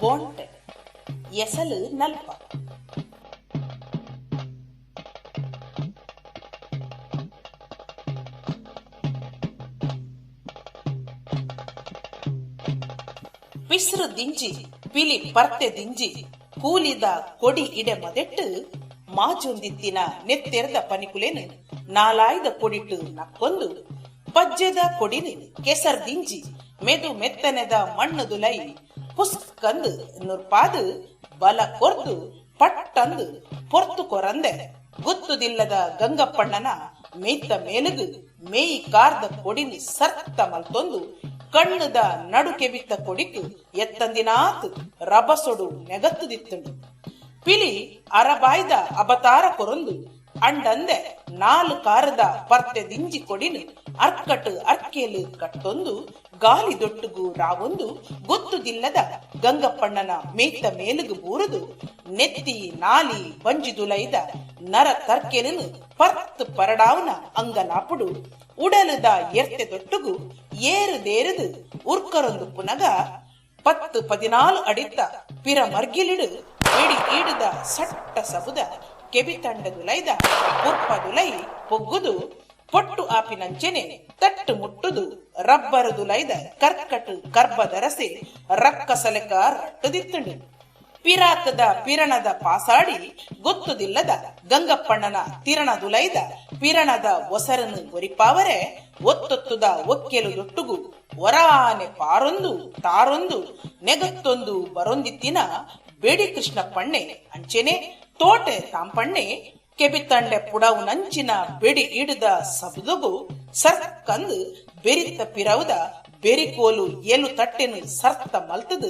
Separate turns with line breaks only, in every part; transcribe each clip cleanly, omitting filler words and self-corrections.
ಬೋಂಟೆ ಎಸಲು ನಲ್ಪ. ಪಿಸ್ರು ದಿಂಜಿ ಪಿಲಿ ಪರ್ತೆ ದಿಂಜಿ ಕೂಲಿದ ಕೊಡಿ ಇಡೆ ಮದೆಟ್ಟು ಮಾಜೊಂದಿತ್ತಿನ ನೆತ್ತೆರ್ದ ಪನಿಕುಲೆನ್ ನಾಲಾಯ್ದ ಕೊಡಿಟ್ಟು ನಕ್ಕೊಂದು ಪಜ್ಜೆದ ಕೊಡಿನಿ ಕೆಸರ್ ದಿಂಜಿ ಮೆದು ಮೆತ್ತನೆದ ಮಣ್ಣುದುಲೈ ಪುಸ್ಕಂದು ನುರ್ಪಾದು ಬಲ ಕೊರ್ದು ಪಟ್ಟಂದು ಪೊರ್ತು ಕೊರಂದೆ ಗುತ್ತುದಿಲ್ಲದ ಗಂಗಪ್ಪಣ್ಣನ ಮೇಯ್ತ ಮೇಲುಗು ಮೇಯಿ ಕಾರ್ದ ಕೊಡಿನಿ ಸರ್ತ ಮಲ್ತೊಂದು ಕಣ್ಣುದ ನಡುಕೆಬಿತ್ತ ಕೊಡಿಕು ಎತ್ತಂದಿನಾತ್ ರಬಸೊಡು ನೆಗತ್ತುದಿತ್ತುಂಡು. ಪಿಲಿ ಅರಬಾಯ್ದ ಅಬತಾರ ಕೊರೊಂದು ಅಂಡಂದೆ ನಾಲು ಕಾರದ ಪರ್ತೆ ದಿಂಜಿ ಕೊಡಿನು ಅರ್ಕಟು ಅರ್ಕೇಲು ಕಟ್ಟೊಂದು ಗಾಲಿ ದೊಟ್ಟುಗು ರಾವೊಂದು ಗೊತ್ತುದಿಲ್ಲದ ಗಂಗಪ್ಪಣ್ಣನ ಮೇಯ್ತ ಮೇಲುಗು ಬೂರುದು ನೆತ್ತಿ ನಾಲಿ ಬಂಜಿದುಲೈದ ನರ ತರ್ಕೆಲನು ಪರ್ತ್ ಪರಡಾವನ ಅಂಗಲಾಪುಡು ಉಡಲದ ಎರ್ತೆ ದೊಟ್ಟುಗು ಏರುದೇರುದು ಉರ್ಕರೊಂದು ಪುನಗ 10 14 ಅಡಿತ್ತ ಪಿರ ಮರ್ಗಿಲಿಡು ಬೆಡಿ ಈಡುದ ಸಟ್ಟ ಸಬುದ ಕೆಬಿತಂಡದುಲೈದ ಉರ್ಪದುಲೈ ಪೊಗ್ಗುದು ಪೊಟ್ಟು ಆಪಿನಂಚೆನೆ ತಟ್ಟು ಮುಟ್ಟುದು ರಬ್ಬರುದುಲೈದ ಕರ್ಕಟು ಕರ್ಬದರಸೆ ರಕ್ಕಸಲೆಕ ರಟ್ಟುದಿತ್ತುಂಡು. ಪಿರಾಕದ ಪಿರಣದ ಪಾಸಾಡಿ ಗೊತ್ತುದಿಲ್ಲದ ಗಂಗಪ್ಪಣ್ಣನ ತಿರಣದುಲೈದ ಪಿರಣದ ಒಸರನು ಒರಿಪಾವರೆ ಒತ್ತೊತ್ತುದ ಒಕ್ಕೆಲು ದೊಟ್ಟುಗು ಒರಾನೆ ಪಾರೊಂದು ತಾರೊಂದು ನೆಗತ್ತೊಂದು ಬರೊಂದಿತ್ತಿನ ಬೇಡಿ ಕೃಷ್ಣಪ್ಪಣ್ಣೆ ಅಂಚೆನೆ ತೋಟೆ ತಾಂಪಣ್ಣೆ ಕೆಬಿತಂಡೆ ಪುಡವು ನಂಚಿನ ಬೆಡಿ ಇಡದ ಸಬುದುಗು ಸರ್ಕಂದು ಬೆರಿತ ಪಿರವುದ ಬೆರಿಕೋಲು ಏಲು ತಟ್ಟೆನು ಸರ್ತ ಮಲ್ತದು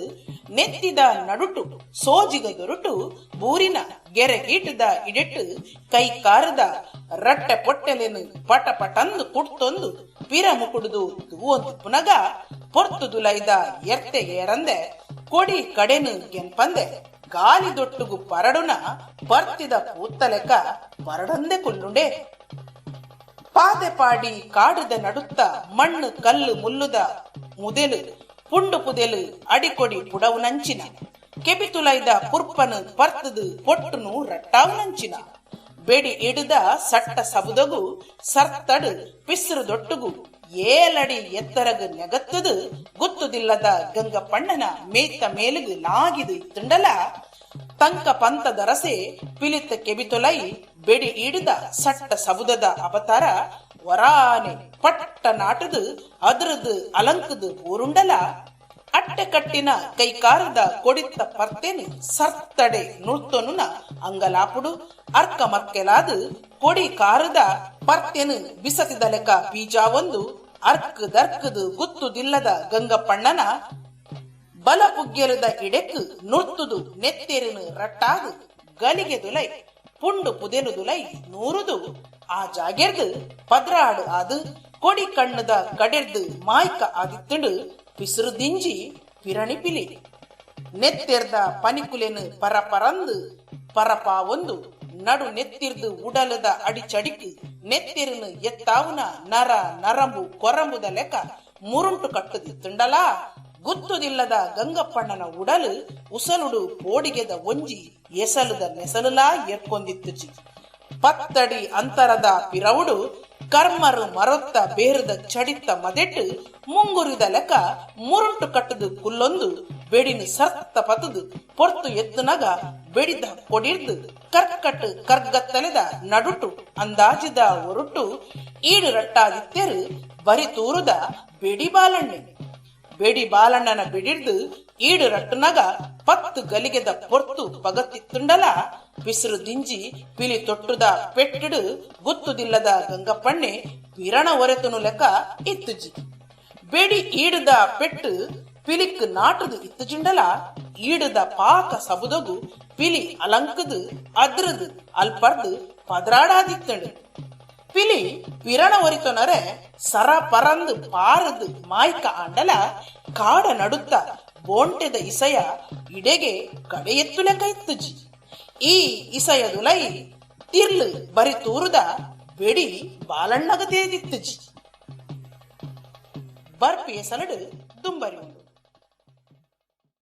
ನೆತ್ತಿದ ನಡುಟು ಸೋಜಿಗ ದೊರಟು ಬೂರಿನ ಗೆರೆ ಗೀಟದ ಇಡೆಟ್ಟು ಕೈ ಕಾರದ ರಟ್ಟೆ ಪೊಟ್ಟೆಲೆನು ಪಟ ಪಟಂದು ಕುಡ್ತೊಂದು ಪಿರ ಮುಕುಡುದು ತೂವೊಂದು ಪುನಗ ಪೊರ್ತುದುಲೈದ ಎರ್ತೆ ಏರಂದೆ ಕೊಡಿ ಕಡೆನು ಗೆನ್ಪಂದೆ ಗಾಲಿ ದೊಟ್ಟುಗು ಪರಡುನ ಪರ್ತಿದ ಪೂತ್ತಲೆಕ ಪರಡಂದೆ ಕುಲ್ಲುಂಡೆ. ಪಾದೆ ಪಾಡಿ ಕಾಡುದ ನಡುತ್ತ ಮಣ್ಣು ಕಲ್ಲು ಮುಲ್ಲುದ ಮುದೆಲು ಪುಂಡು ಪುದೆಲು ಅಡಿಕೊಡಿ ಪುಡವು ನಂಚಿನ ಕೆಬಿತುಲೈದ ಪುರ್ಪನು ಪರ್ತದು ಪೊಟ್ಟುನು ರಟ್ಟಾವು ನಂಚಿನ ಬೆಡಿ ಇಡುದ ಸಟ್ಟ ಸಬುದಗು ಸರ್ತಡು ಪಿಸ್ರು ದೊಟ್ಟುಗು ಏಲಡಿ ಎತ್ತರಗು ನೆಗತ್ತದು ಗುತ್ತುದಿಲ್ಲದ ಗಂಗಪ್ಪಣ್ಣನ ಮೇಯ್ತ ಮೇಲುಗು ಲಾಗಿದು ಇತ್ತುಂಡಲ ತಂಕ ಪಂತದ ರಸೆ ಪಿಲಿತ ಕೆಬಿತೊಲೈ ಬೆಡಿ ಇಡಿದ ಸಟ್ಟ ಸಬುದದ ಅವತಾರ ವರಾನೆ ಪಟ್ಟ ನಾಟದು ಅದ್ರದು ಅಲಂಕದು ಊರುಂಡಲ ಅಟ್ಟೆ ಕಟ್ಟಿನ ಕೈಕಾರದ ಕೊಡಿತ್ತ ಪರ್ತೇನೆ ಸರ್ತಡೆ ನುರ್ತೊನುನ ಅಂಗಲಾಪುಡು ಅರ್ಕ ಮರ್ಕೆಲಾದು ಕೊಡಿ ಕಾರದ ಪರ್ತೇನು ಬಿಸತಿದ ಲೆಕ್ಕ ಬೀಜ ಒಂದು ಅರ್ಕ್ ದರ್ಕದು ಗುತ್ತುದಿಲ್ಲದ ಗಂಗಪ್ಪಣ್ಣನ ಬಲ ಪುಗ್ಗೆಲದ ಇಡೆಕ್ ನುರ್ತುದು ನೆತ್ತೆರಿನು ರಟ್ಟಾದು ಗಲಿಗೆ ದುಲೈ ಪುಂಡು ಪುದೆಲು ದುಲೈ ನೂರುದು ಆ ಜಾಗೆರ್ದು ಪದ್ರಾಡು ಅದು ಕೊಡಿ ಕಣ್ಣದ ಕಡೆರ್ದು ಮಾಯ್ಕ ಆದಿತ್ತುಂಡು ಪಿಸುರು ದಿಂಜಿ ಪಿರಣಿ ಪಿಲಿ ನೆತ್ತೆರ್ದ ಪನಿಕುಲೆನು ಪರಪರಂದು ಪರಪಾವೊಂದು ನಡು ನೆತ್ತಿರ್ದು ಉಡಲದ ಅಡಿಚಡಿಕ್ ನೆತ್ತಿರನು ಎತ್ತಾವುನ ನರ ನರಂಬು ಕೊರಂಬುದ ಲೆಕ್ಕ ಮುರುಂಟು ಕಟ್ಟುದಿತ್ತುಂಡಲಾ ಗುತ್ತುದಿಲ್ಲದ ಗಂಗಪ್ಪಣ್ಣನ ಉಡಲು ಉಸಲುಡು ಪೋಡಿಗೆದ ಒಂಜಿ ಎಸಲುದ ನೆಸಲುಲಾ ಏರ್ಕೊಂದಿತ್ತುಜಿ. 10 ಅಡಿ ಅಂತರದ ಪಿರವುಡು ಕರ್ಮರು ಮರೊತ್ತ ಬೇರದ ಚಡಿತ್ತ ಮದೆಟ್ಟು ಮುಂಗುರಿದ ಲೆಕ್ಕ ಮುರುಂಟು ಕಟ್ಟದು ಕುಲ್ಲೊಂದು ಬೆಡಿನ ಸರ್ತ ಪತದು ಪೊರ್ತು ಎತ್ತುನಗ ಬೆಡಿದ ಕೊಡಿರ್ದು ಕರ್ಕಟ್ಟು ಕರ್ಗತ್ತಲೆದ ನಡುಟು ಅಂದಾಜಿದ ಒರುಟು ಈಡು ರಟ್ಟಾದಿತ್ತೆರು ಬರಿ ತೂರುದ ಬೆಡಿ ಬಾಲಣ್ಣೆ. ಬೆಡಿ ಬಾಲಣ್ಣನ ಬಿಡಿರ್ದು ಈಡು ರಟ್ಟುನಗ 10 ಗಲಿಗೆದ ಪೊರ್ತು ಪಗತ್ತಿತ್ತುಂಡಲ ಪಿಸುರು ದಿಂಜಿ ಪಿಲಿ ತೊಟ್ಟುದ ಪೆಟ್ಟಿಡು ಗುತ್ತುದಿಲ್ಲದ ಗಂಗಪ್ಪಣ್ಣೆ ಪಿರಣ ಒರೆತುನು ಲೆಕ್ಕ ಇತ್ತುಜಿ. ಬೆಡಿ ಈಡುದ ಪೆಟ್ಟು ಪಿಲಿಕ್ ನಾಟದು ಇತ್ತುಜಿಂಡಲ ಈಡುದ ಪಾಕ ಸಬುದಗು ಪಿಲಿ ಅಲಂಕದು ಅದ್ರದು ಅಲ್ಪರ್ದು ಪದ್ರಾಡಾದಿತ್ತಂಡು. ಪಿಲಿ ಪಿರಣ ಒರಿತೊನರೆ ಸರ ಪರಂದು ಪಾರದು ಮಾಯ್ಕ ಆಂಡಲ ಕಾಡ ನಡುತ್ತ ಬೋಂಟೆದ ಇಸಯ ಇಡೆಗೆ ಕಡೆಯೆತ್ತುಲೆಕ ಇತ್ತುಜಿ. ಈ ಇಸಯದುಲೈ ತಿರ್ಲು ಬರಿ ತೂರುದ ಬೆಡಿ ಬಾಲಣ್ಣಗ ತೇದಿತ್ತುಜಿ. ಬರ್ಪಿ ಎಸಲಡು ದುಂಬರಿ.